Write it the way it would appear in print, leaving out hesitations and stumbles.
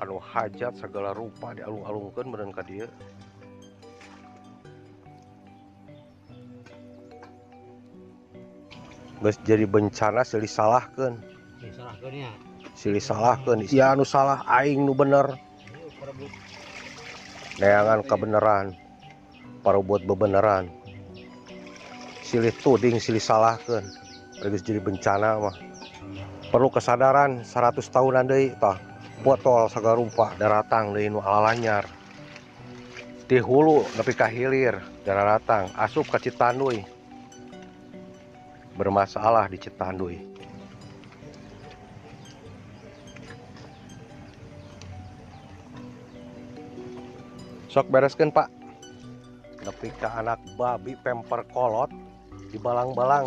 Anu hajat segala rupa dialung-alungkeun meureun ka dieu. Geus jadi bencana silih salahkeun. Disalahkeun nya. Silih salahkeun. Ya anu salah, aing nu bener. Neangan kebenaran, parobot bebeneran. Silih tuding, silih salahkeun. Geus jadi bencana mah. Perlu kesadaran 100 tahunan deui tah. Botol sagala rupa daratang deui nu alalanyar. Di hulu nepi ka hilir daratang asup ka Citanduy. Bermasalah di Citanduy. Sok bereskeun, Pak. Nepi ka anak babi pemper kolot dibalang-balang.